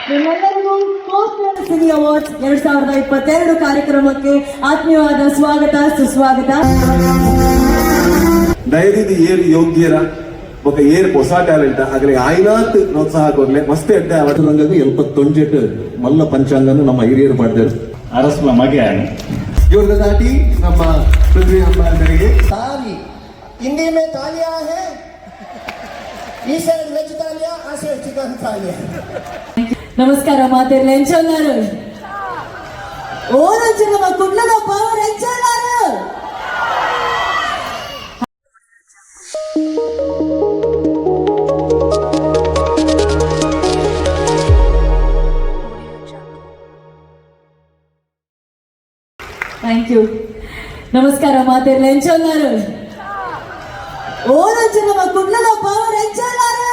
ನಿಮ್ಮೆಲ್ಲರಿಗೂ coastal cine awards 2022 ಕಾರ್ಯಕ್ರಮಕ್ಕೆ ಆತ್ಮೀಯವಾದ ಸ್ವಾಗತ, ಸುಸ್ವಾಗತ. ದಯದಿದ್ದು ಏರು ಯೋಗ್ಯರ ಬೊಕ ಏರ್ ಹೊಸ ಟ್ಯಾಲೆಂಟ್ ಆಗಲಿ ಆಯ್ನಾತ್ ಪ್ರೋತ್ಸಾಹ ಕೊರ್ಲೆ, ಮಸ್ತ್ ಎಡ್ಡೆ ಅವತ್ತು. ರಂಗಗ್ ಎಲ್ಪತ್ತೊಂಜೆಟ್ ಮಲ್ಲ ಪಂಚಾಂಗನು ನಮ್ಮ ಹಿರಿಯರು ಮಾಡಿದರು. ಅರಸ್ಲ ಮಗೆ. ಇವ್ರದ ದಾಟಿ ನಮ್ಮ ಪೃಥ್ವಿ ಅಂಬಾರಿಗೆ. ताली हिंदी में तालियां है. ಈ ಸೈಡ್ ವೆಜ್ ತಾಲಿಯಾ, ಆ ಸೈಡ್ ಚಿಕನ್ ತಾಲಿಯಾ. ನಮಸ್ಕಾರ ಮಾತೆರ್ಲ, ಎಂಚೊಲ್ಲಾರು? ಓರಂಚು ನಮ್ಮ ಕುಡ್ಲದ ಪವರ್ ಎಂಚೊಲ್ಲಾರು? Thank you. ನಮಸ್ಕಾರ ಮಾತೆರ್ಲ, ಎಂಚೊಲ್ಲಾರು? ಓರಂಚು ನಮ್ಮ ಕುಡ್ಲದ power ಎಂಚೊಲ್ಲಾರು?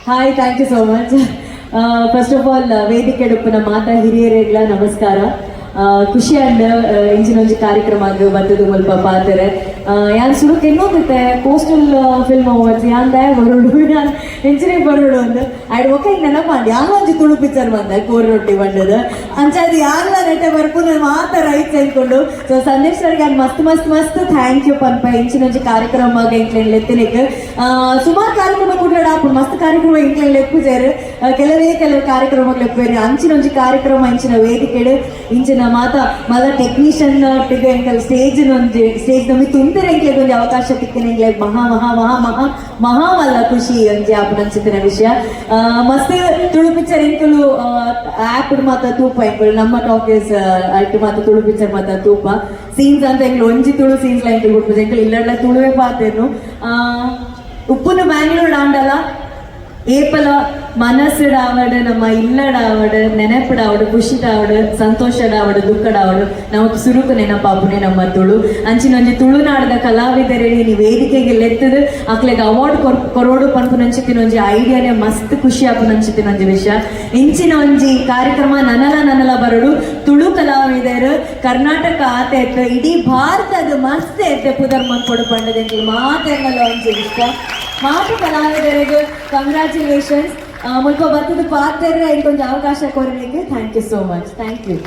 Hi, thank you so much. First of all, ವೇದಿಕೆ ಉಪ್ಪುನ ಮಾತಾ ಹಿರಿಯರೆಗ್ಲ ನಮಸ್ಕಾರ. ಖುಷಿ ಅಂಡ್ ಇಂಚಿನ ಒಂಜಿ ಕಾರ್ಯಕ್ರಮ ಬತ್ತದು ಮುಲ್ಪ ಪಾತೆರೆ. ಯಾನ್ ಸುರುಕ್ ಎನ್ನೊಂದಿತ್ತೆ, ಕೋಸ್ಟಲ್ ಫಿಲ್ಮ್ ಅವಾರ್ಡ್ಸ್ ಯಾನ್ ದಾಯ ಬರೋಡು, ಯಾನ್ ಎಂಚಿನ ಬರೋಡು ಅಂದ್. ಐಡ್ ಒಕ್ಕ ಹಿಂಗ್ ನೆನಪಾಂಡ್, ಯಾನ್ ಒಂಜಿ ತುಳು ಪಿಕ್ಚರ್ ಬಂದೆ, ಕೋರಿ ರೊಟ್ಟಿ ಬಂಡದ. ಅಂಚಾದ್ ಯಾನ್ಲ ನೆಟ್ಟೆ ಬರ್ಪುನ ಮಾತ ರೈಟ್ಸ್ ಎನ್ಕೊಂಡು. ಸೊ ಸಂದೇಶ್ ಸರ್ಗೆ ಯಾನ್ ಮಸ್ತ್ ಮಸ್ತ್ ಮಸ್ತ್ thank you ಪನ್ಪ, ಇಂಚಿನ ಒಂಜಿ ಕಾರ್ಯಕ್ರಮ ಎಂಕ್ಲೆನ್ ಲೆತ್ತನೆಕ್. ಸುಮಾರು ಕಾರ್ಯಕ್ರಮ ಕುಡ್ಲಡ ಆಪುಂಡು, ಮಸ್ತ್ ಕಾರ್ಯಕ್ರಮ ಎಂಕ್ಲೆನ್ ಲೆಪ್ಪುಜೆರ್. ಕೆಲವೇ ಕೆಲವು ಕಾರ್ಯಕ್ರಮಗಳು ಲೆಪ್ಪುವೆರ್. ಅಂಚಿನ ಒಂಜಿ ಕಾರ್ಯಕ್ರಮ, ಇಂಚಿನ ವೇದಿಕೆಡ್, ಇಂಚಿನ ಮಾತ ಮಲ್ಲ ಟೆಕ್ನಿಷಿಯನ್ ಒಟ್ಟಿಗೆ ಎಂಕಲ್ ಸ್ಟೇಜ್ ಒಂಜಿ ಸ್ಟೇಜ್ ನಮಗೆ ತುಂಬಿರ ಎಂಕ್ಲೆಗ್ ಒಂಜಿ ಅವಕಾಶ ತಿಕ್ಕಿನ ಎಂಕ್ಲೆಗ್ ಮಹಾ ಮಹಾ ಮಹಾ ಮಹಾ ಮಹಾ ಮಲ್ಲ ಖುಷಿ ಒಂಜಿ ಆಪುನಂಚಿತ್ತಿನ ವಿಷಯ. ಮಸ್ತ್ ತುಳು ಪಿಕ್ಚರ್ ಎಂಕುಲು ಆಪ್ ಮಾತ ತೂಪ. ಎಂಕುಲು ನಮ್ಮ ಟಾಕೀಸ್ ಅಲ್ಟ್ ಮಾತ ತುಳು ಪಿಕ್ಚರ್ ಮಾತ ತೂಪ. ಸೀನ್ಸ್ ಅಂತ ಎಂಕ್ಲು ಒಂಜಿ ತುಳು ಸೀನ್ಸ್ ಲಾ ಎಂಕುಲು ಗೊತ್ತುಜಿ. ಎಂಕುಲು ಇಲ್ಲಡ್ಲ ತುಳುವೆ ಪಾತೆರ್ನು. ಉಪ್ಪುನು ಬ್ಯಾಂಗ್ಳೂರ್ ಆಂಡಲ ಏಪಲ ಮನಸ್ಸುಡಾವಡ್, ನಮ್ಮ ಇಲ್ಲಡಾವಡ್, ನೆನಪುಡಾವಡ್, ಖುಷಿಡಾವಡ್, ಸಂತೋಷಡಾವಡ್, ದುಃಖಡಾವಡ್, ನಮಕ್ ಸುರುಕು ನೆನಪಾಪುನೆ ನಮ್ಮ ತುಳು. ಅಂಚಿನ ಒಂಜಿ ತುಳುನಾಡದ ಕಲಾವಿದರೇ ನೀ ವೇದಿಕೆಗೆ ಲೆತ್ತದು ಅಕ್ಲೆಗ್ ಅವಾರ್ಡ್ ಕೊರೋಡು ಪನ್ಪುನಂಚಿತ್ತಿನ ಒಂಜಿ ಐಡಿಯಾನೆ ಮಸ್ತ್ ಖುಷಿ ಆಪುನಂಚಿತ್ತಿನ ಒಂಜಿ ವಿಷಯ. ಇಂಚಿನ ಒಂಜಿ ಕಾರ್ಯಕ್ರಮ ನನಲ ನನಲ ಬರೋಡು. ತುಳು ಕಲಾವಿದರು ಕರ್ನಾಟಕ ಆತೆ ಇಡೀ ಭಾರತದ ಮಸ್ತ್ ಎತ್ತೆ ಪುದರ್ ಮನ್ಪೊಡು ಪಂಡದ ಎಂಕ್ಲು ಮಾತೆರ್ನಲ ಒಂಜಿ ಇಷ್ಟ. ಮಾತು ಕಲಾವಿದರಿಗೆ ಕಂಗ್ರ್ಯಾಚುಲೇಷನ್ಸ್. ಮುಲ್ಪ ಬರ್ತದ ಪಾತೆರ್ರೆ ಇಂಕೊಂಜಿ ಅವಕಾಶ ಕೊರಲಿಕ್ಕೆ thank you so much, thank you.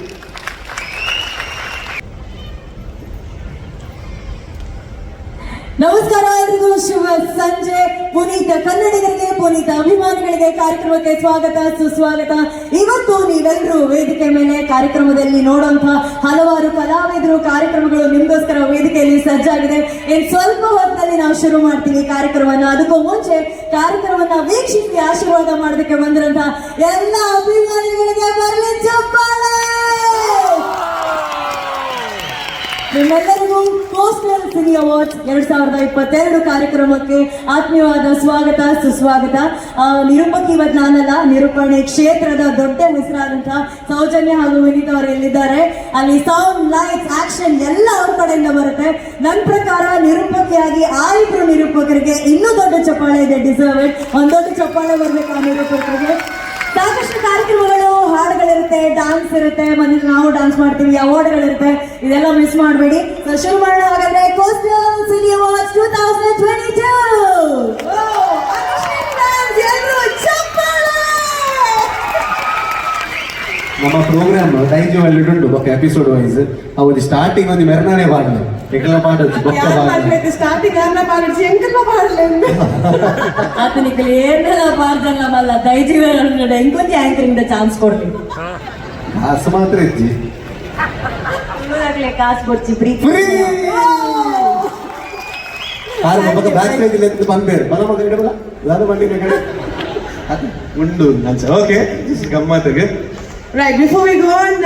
ನಮಸ್ಕಾರ ಎಲ್ರಿಗೂ, ಶುಭ ಸಂಜೆ. ಪುನೀತ ಕನ್ನಡಿಗರಿಗೆ, ಪುನೀತ ಅಭಿಮಾನಿಗಳಿಗೆ ಕಾರ್ಯಕ್ರಮಕ್ಕೆ ಸ್ವಾಗತ, ಸುಸ್ವಾಗತ. ಇವತ್ತು ನೀವೆಲ್ಲರೂ ವೇದಿಕೆ ಮೇಲೆ ಕಾರ್ಯಕ್ರಮದಲ್ಲಿ ನೋಡುವಂತಹ ಹಲವಾರು ಕಲಾವಿದರು, ಕಾರ್ಯಕ್ರಮಗಳು ನಿಮ್ಗೋಸ್ಕರ ವೇದಿಕೆಯಲ್ಲಿ ಸಜ್ಜಾಗಿದೆ. ಇನ್ ಸ್ವಲ್ಪ ಹೊತ್ತಿನಲ್ಲಿ ನಾವು ಶುರು ಮಾಡ್ತೀವಿ ಕಾರ್ಯಕ್ರಮವನ್ನ. ಅದಕ್ಕೂ ಮುಂಚೆ ಕಾರ್ಯಕ್ರಮವನ್ನ ವೀಕ್ಷಿಸಿ ಆಶೀರ್ವಾದ ಮಾಡೋದಕ್ಕೆ ಬಂದಿರಂತಹ ಎಲ್ಲ ಅಭಿಮಾನಿಗಳಿಗೆ ಬರಲಿ ಚಪ್ಪಾಳೆ. ನಿಮ್ಮೆಲ್ಲರಿಗೂ ಕೋಸ್ಟಲ್ ಸಿನಿ ಅವಾರ್ಡ್ಸ್ 2022 ಕಾರ್ಯಕ್ರಮಕ್ಕೆ ಆತ್ಮೀಯವಾದ ಸ್ವಾಗತ, ಸುಸ್ವಾಗತ. ನಿರೂಪಕಿ ಇವತ್ತು ನಾನಲ್ಲ. ನಿರೂಪಣೆ ಕ್ಷೇತ್ರದ ದೊಡ್ಡ ಹೆಸರಾದಂತಹ ಸೌಜನ್ಯ ಹಾಗೂ ವಿನೀತ್ ಅವರು ಎಲ್ಲಿದ್ದಾರೆ ಅಲ್ಲಿ ಸೌಂಡ್, ಲೈಟ್ಸ್, ಆಕ್ಷನ್ ಎಲ್ಲ ಅವ್ರ ಕಡೆಯಿಂದ ಬರುತ್ತೆ. ನನ್ನ ಪ್ರಕಾರ ನಿರೂಪಕಿಯಾಗಿ ಆ ಇಬ್ರು ನಿರೂಪಕರಿಗೆ ಇನ್ನೂ ದೊಡ್ಡ ಚಪ್ಪಾಳೆ ಇದೆ. Deserve it. ಒಂದ್ ದೊಡ್ಡ ಚಪ್ಪಾಳೆ ಬರ್ಬೇಕು ಆ ನಿರೂಪಕರಿಗೆ. ಸಾಕಷ್ಟು ಕಾರ್ಯಕ್ರಮಗಳು, ಹಾಡುಗಳಿರುತ್ತೆ, ಡಾನ್ಸ್ ಇರುತ್ತೆ. ಮನೇಲಿ ನಾವು ಡಾನ್ಸ್ ಮಾಡ್ತೀವಿ. ಅವಾರ್ಡ್ಗಳಿರುತ್ತೆ. ಇದೆಲ್ಲ ಮಿಸ್ ಮಾಡಬೇಡಿ. ಸೊ ಶುರು ಮಾಡೋಣ ಹಾಗಾದ್ರೆ ಕೋಸ್ಟಲ್ ಸಿನಿ ಅವಾರ್ಡ್ಸ್ 2022. ಚಪ್ಪಾಳೆ. ನಮ್ಮ ಪ್ರೋಗ್ರಾಮ್ ಡೈಜು ಅಲ್ಲಿ ಉಂಟು ಬೊಕ್ಕ ಎಪಿಸೋಡ್ ವೈಸ್. ಅವು ಸ್ಟಾರ್ಟಿಂಗ್ ಒಂದು ಮೆರ್ನಾನೆ ಪಾಡಲು, ಎಂಕಲ್ನ ಪಾಡೊಚ್ಚಿ ಬೊಕ್ಕ ಪಾಡಲು. ಸ್ಟಾರ್ಟಿಂಗ್ ಅನ್ನ ಪಾಡಿಸಿ, ಎಂಕಲ್ನ ಪಾಡಲೆ. ಆತನಿಗೆ ಏನೆಲ್ಲ ಪಾರ್ಜಲ್ಲ ಮಲ್ಲ ದೈಜಿವ ಎಂಕೊಂಜಿ ಆಂಕರಿಂಗ್ ಚಾನ್ಸ್ ಕೊಡ್ಲಿ. ಕಾಸು ಮಾತ್ರ ಇಜ್ಜಿ. ತುಳುನಾಗ್ಲೆ ಕಾಸು ಕೊಡ್ಚಿ, ಪ್ರೀತಿ. ಫ್ರೀ ಆರು ಬೊಕ್ಕ ಬ್ಯಾಕ್ ಸ್ಟೇಜ್ ಎತ್ತು ಬಂದೇರು ಬಲ ಮಗ ಬಲ ದಾದ ಬಂಡಿನ ಕಡೆ ಅದು ಉಂಡು. Okay, ಗಮ್ಮತ್ತಿಗೆ. Right, before we go on.